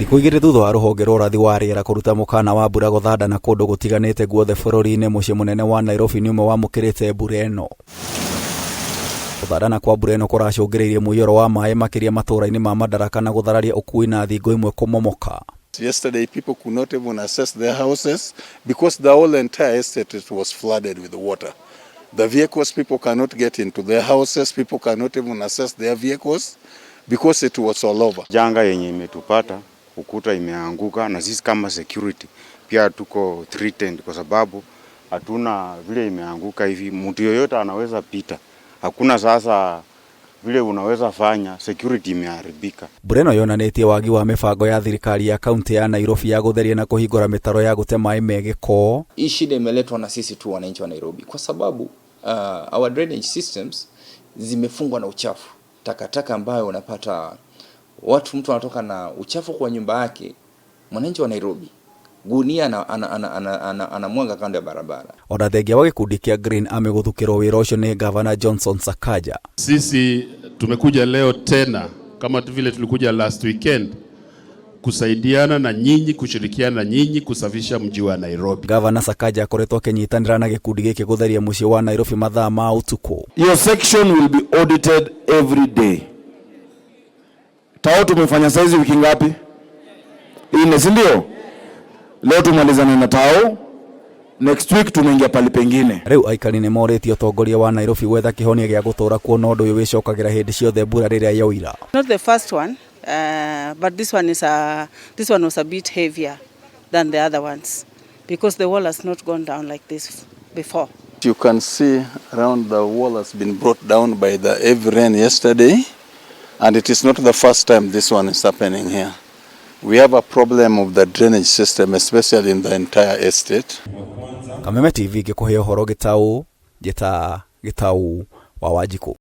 Thikũ 2 thutha wa rũhonge rwa ũrathi wa rĩera kũruta mũkana wa mbura gũthandana kũndũ gũtiganĩte guothe bũrũri-inĩ, mũciĩ mũnene wa Nairobi nĩ ũmwe wamũkĩrĩte mbura ĩno. Gũthandana kwa mbura ĩno kũracũngĩrĩirie mũiyũro wa maĩ makĩria matũũra-inĩ ma Madaraka na gũthararia ũkui na thingo imwe kũmomoka. Yesterday people could not even access their houses because the whole entire estate it was flooded with water. The vehicles, people cannot get into their houses, people cannot even access their vehicles because it was all over. Janga yenye imetupata, ukuta imeanguka, na sisi kama security pia tuko threatened kwa sababu hatuna vile imeanguka hivi, mtu yoyote anaweza pita. Hakuna sasa vile unaweza fanya, security imeharibika. Mbura ĩno yonanĩtie wagi wa mĩbango ya thirikari ya kaunti ya Nairobi ya gũtheria na kũhingũra mĩtaro ya gũte maĩ me gĩko. Hii shida imeletwa na sisi tu wananchi wa Nairobi kwa sababu our drainage systems zimefungwa na uchafu, takataka ambayo unapata watu, mtu anatoka na uchafu kwa nyumba yake, mwananchi wa Nairobi gunia anamwaga ana, ana, ana, ana, ana kando ya barabara. Ona thengia wa gĩkundi kĩa Green Army gũthukĩrwo wĩra ũcio nĩ Gavana Johnson Sakaja. Sisi tumekuja leo tena kama vile tulikuja last weekend kusaidiana na nyinyi, kushirikiana na nyinyi kusafisha mji wa Nairobi. Gavana Sakaja akoretwo akĩnyitanĩra na gĩkundi gĩkĩ gũtheria mũciĩ wa Nairobi mathaa ma ũtukũ. Your section will be audited every day. Tao tumefanya saizi wiki ngapi? 4, si ndio? Leo tumalizane na tao. Next week tumeingia pali pengine. Rĩu aikari nĩ morĩtie ũtongoria wa Nairobi gwetha kĩhonia gĩa gũtũũra kuona ũndũ ũyũ wĩcokagĩra hĩndĩ ciothe mbura rĩrĩa yoira. Not the first one, but this one was a bit heavier than the other ones because the wall has not gone down like this before. You can see around the wall has been brought down by the heavy rain yesterday, and it is not the first time this one is happening here. We have a problem of the drainage system, especially in the entire estate. Kameme TV ngĩkũhe ũhoro gĩtaũ, njĩta Gĩtaũ wa Wanjikũ.